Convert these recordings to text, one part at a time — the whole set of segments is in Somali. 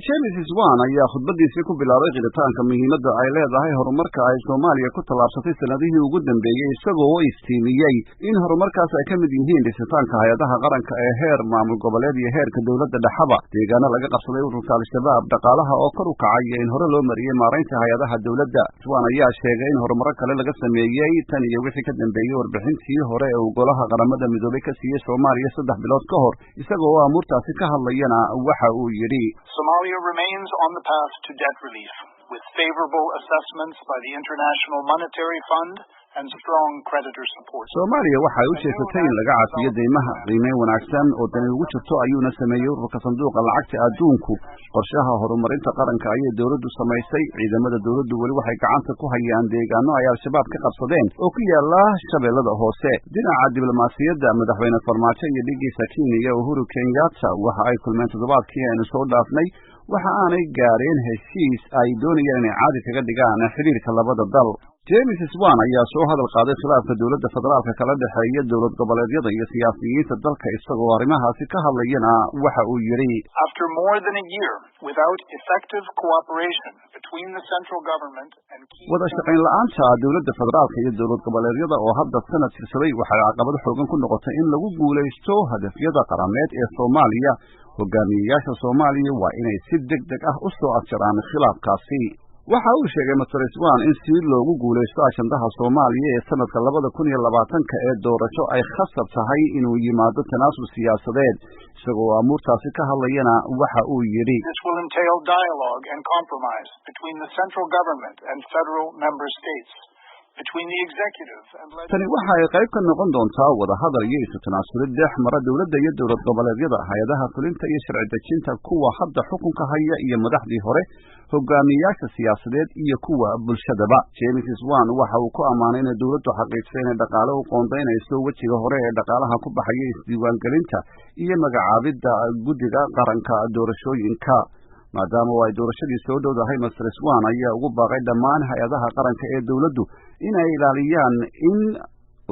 James Swan ayaa khudbadiisii ku bilaabay qiritaanka muhiimadda ay leedahay horumarka ay Soomaaliya ku tallaabsatay sanadihii ugu dambeeyey, isagoo iftiimiyey in horumarkaas ay ka mid yihiin dhisitaanka hay-adaha qaranka ee heer maamul goboleed iyo heerka dowladda dhexaba, deegaano laga qabsaday ururka Al-Shabaab, dhaqaalaha oo kor u kacay iyo in hore loo mariyey maaraynta hay-adaha dowladda. Swan ayaa sheegay in horumaro kale laga sameeyey tan iyo wixii ka dambeeyey warbixintii hore ee uu Golaha Qaramada Midoobay ka siiyey Soomaaliya 3 bilood ka hor. Isagoo oo amuurtaasi ka hadlayana waxa uu yidhi: Somalia remains on the path to debt relief, with favorable assessments by the International Monetary Fund and strong creditor support. Soomaaliya waxay u jeesatay in laga cafiyo deymaha. Qiimeyn wanaagsan oo dani ugu jirto ayuuna sameeyey ururka Sanduuqa Lacagta Adduunku. Qorshaha horumarinta qaranka ayay dowladdu samaysay. Ciidamada dowladdu weli waxay gacanta ku hayaan deegaano ay Al-Shabaab ka qabsadeen oo ku yaala Shabeellada Hoose. Dhinaca diblomaasiyadda, Madaxweyne Farmaajo iyo dhigiisa Kenya, Uhuru Kenyatta, waxa ay kulmeen toddobaadkii aynu soo dhaafnay, waxa aanay gaareen heshiis ay doonayaan inay caadi kaga dhigaan xidhiirka labada dal. James Swan ayaa soo hadal qaaday khilaafka dowladda federaalka kala dhexeeya dowlad goboleedyada iyo siyaasiyiinta dalka. Isagoo arrimahaasi ka hadlayana waxa uu yidhi: After more than a year without effective cooperation between the central government and key Wada shaqayn la-aanta dowladda federaalka iyo dowlad goboleedyada oo hadda sanad jirsaday waxay caqabad xoogan ku noqotay in lagu guulaysto hadafyada qarameed ee Soomaaliya. Hogaamiyeyaasha Soomaaliya waa inay si deg deg ah u soo afjaraan khilaafkaasi. Waxa uu sheegay Mister Swan in si loogu guulaysto ajandaha Soomaaliya ee sanadka 2020-ka ee doorasho ay khasab tahay inuu yimaado tanaasul siyaasadeed. Isagoo amuurtaasi ka hadlayana waxa uu yidhi: This will entail dialogue and compromise between the central government and federal member states, between the executive and Tani waxa ay qayb ka noqon doontaa wadahadal iyo isu tanaasulid dhex mara dowladda iyo dowlad goboleedyada, hay-adaha fulinta iyo sharci dejinta, kuwa hadda xukunka haya iyo madaxdii hore, hogaamiyayaasha siyaasadeed iyo kuwa bulshadaba. James Swan waxa uu ku ammaanay inay dowladdu xaqiijisay inay dhaqaale u qoondaynayso wejiga hore ee dhaqaalaha ku baxaya isdiiwaangelinta iyo magacaabidda guddiga qaranka doorashooyinka. Maadaama oo ay doorashadii soo dhowdahay, Mister Swan ayaa ugu baaqay dhammaan hay-adaha qaranka ee dowladdu inay ilaaliyaan in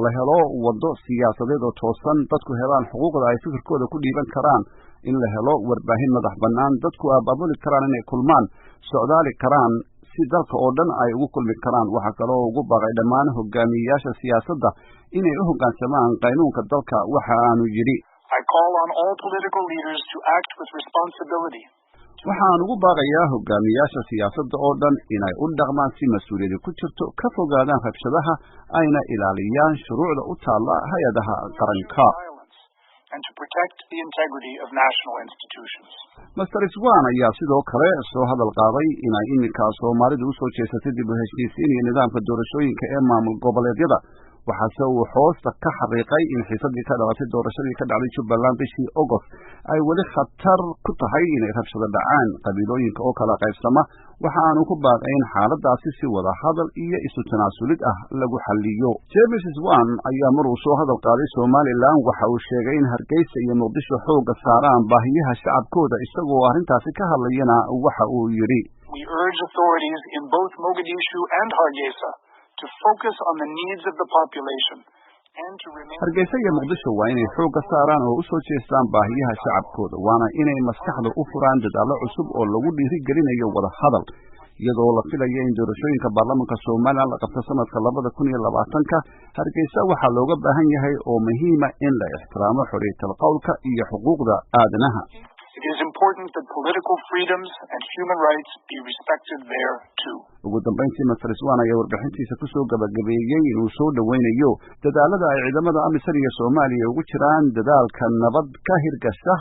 la helo waddo siyaasadeed oo toosan, dadku helaan xuquuqda ay fikirkooda ku dhiiban karaan, in la helo warbaahin madax bannaan, dadku abaabuli karaan inay kulmaan, socdaali karaan, si dalka oo dhan ay ugu kulmi karaan. Waxaa kaloo ugu baaqay dhammaan hogaamiyeyaasha siyaasadda inay u hoggaansamaan qaynuunka dalka. Waxa aanu yidhi: I call on all political leaders to act with responsibility. Waxaan ugu baaqayaa hogaamiyaasha siyaasadda oo dhan inay u dhaqmaan si mas-uuliyadi ku jirto, ka fogaadaan rabshadaha, ayna ilaaliyaan shuruucda u taalla hay-adaha qaranka. And to protect the integrity of national institutions. Mister Swan ayaa sidoo kale soo hadal qaaday inay iminka Soomaalidu usoo jeesatay dib u heshiisiin iyo nidaamka doorashooyinka ee maamul goboleedyada. Waxaase uu hoosta ka xaqiiqay in xiisadii ka dhalatay doorashadii ka dhacday Jubbaland bishii Agost ay weli khatar ku tahay inay rabshado dhacaan, qabiilooyinka oo kala qaybsama. Waxa aanu ku baaqay in xaaladaasi si wada hadal iyo isu tanaasulid ah lagu xaliyo. James Swan ayaa mar uu soo hadal qaaday Somaliland waxa uu sheegay in Hargeysa iyo Muqdisho xoogga saaraan baahiyaha shacabkooda. Isagoo arrintaasi ka hadlayana waxa uu yidhi: We urge authorities in both Mogadishu and Hargeisa to focus on the needs of the population and to remain Hargeysa iyo Muqdisho waa inay xoogga saaraan oo u soo jeestaan baahiyaha shacabkooda, waana inay maskaxda u furaan dadaallo cusub oo lagu dhiirigelinayo wada hadal. Iyadoo la filayo in doorashooyinka baarlamaanka Somaliland la qabto sanadka 2020-ka, Hargeysa waxaa looga baahan yahay oo muhiima in la ixtiraamo xorriyatal qowlka iyo xuquuqda aadanaha. It is important that political freedoms and human rights be respected there too. Ugu dambayntii, Mister Swan ayaa warbixintiisa kusoo gabagabeeyey inuu soo dhoweynayo dadaalada ay ciidamada AMISOM iyo Soomaaliya ugu jiraan dadaalka nabad ka hirgasha.